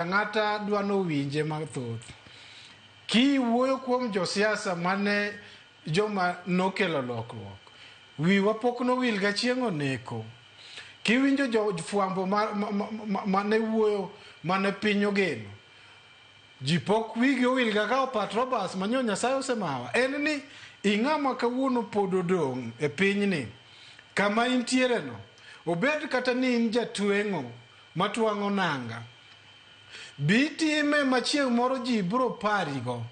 Ang'ata dwa nowinje mathoth. Kiwuoyo kuom josiasa mane joma nokelo lokruok, wiwa pok nowil ga chieng' oneko. Kiwinjo jofwambo mane wuoyo mane piny ogeno, ji pok wigi owil ga ka Patrobas manyo Nyasaye osemawa. En ni ing'ama kawuono pod odong' e pinyni kama intiere no, obed kata ni in jatweng'o matwang'o nanga, bi time ma chieng' moro ji biro parigo.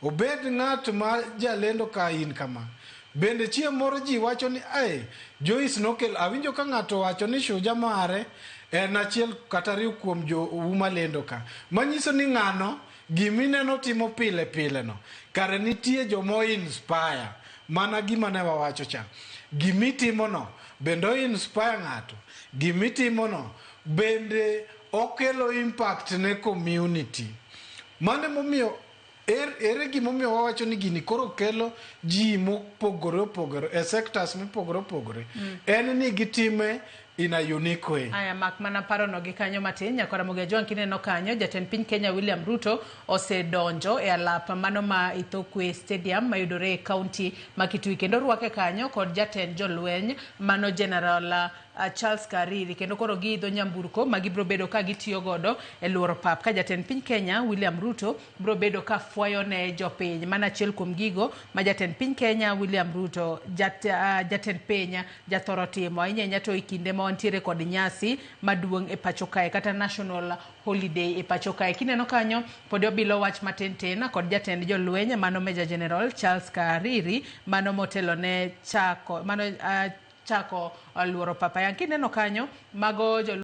Obed ng'at ma jalendo ka in kama. Bende chieng' moro ji wacho ni ai, Joyce nokel awinjo ka ng'ato wacho ni Shuja mare en achiel kata ariyo kuom jo malendo ka. Manyiso ni ng'ano gimineno timo pile pile no kare nitie jomo inspire mana gima ne wawacho cha. Gimitimo no bende o inspire ng'ato. Gimitimo no bende okelo impact ne community. Mano emomiyo ere gimomiyo wawacho ni gini koro kelo ji mopogore opogore e sectors mopogore opogore. En ni gitime in a unique way. Aya, mak mana parono gi kanyo matin. Nyakora Ramogi Ajwang' kineno kanyo, jatend piny Kenya William Ruto osedonjo e alap mano ma Ithookwe Stadium mayudore e kaunti ma Kitui kendo orwake kanyo kod jatend jolweny mano General Charles Kariri kendo koro giidho nyamburko ma gibiro bedo ka gitiyo godo e luoro pap ka jatend piny Kenya William Ruto biro bedo ka fwayo ne jopiny. Mano achiel kuom gigo ma jatend piny Kenya William Ruto jatend piny jathoro timo ahinya ahinya to e kinde ma wantiere kod nyasi maduong' e pacho kae kata national holiday e pacho kae. Kineno kanyo pod obilo wach matin tin kod jatend jolweny mano Major General Charles Kariri mano motelo ne chako mano chako luoro pap. Ayang kineno kanyo mago jolweny.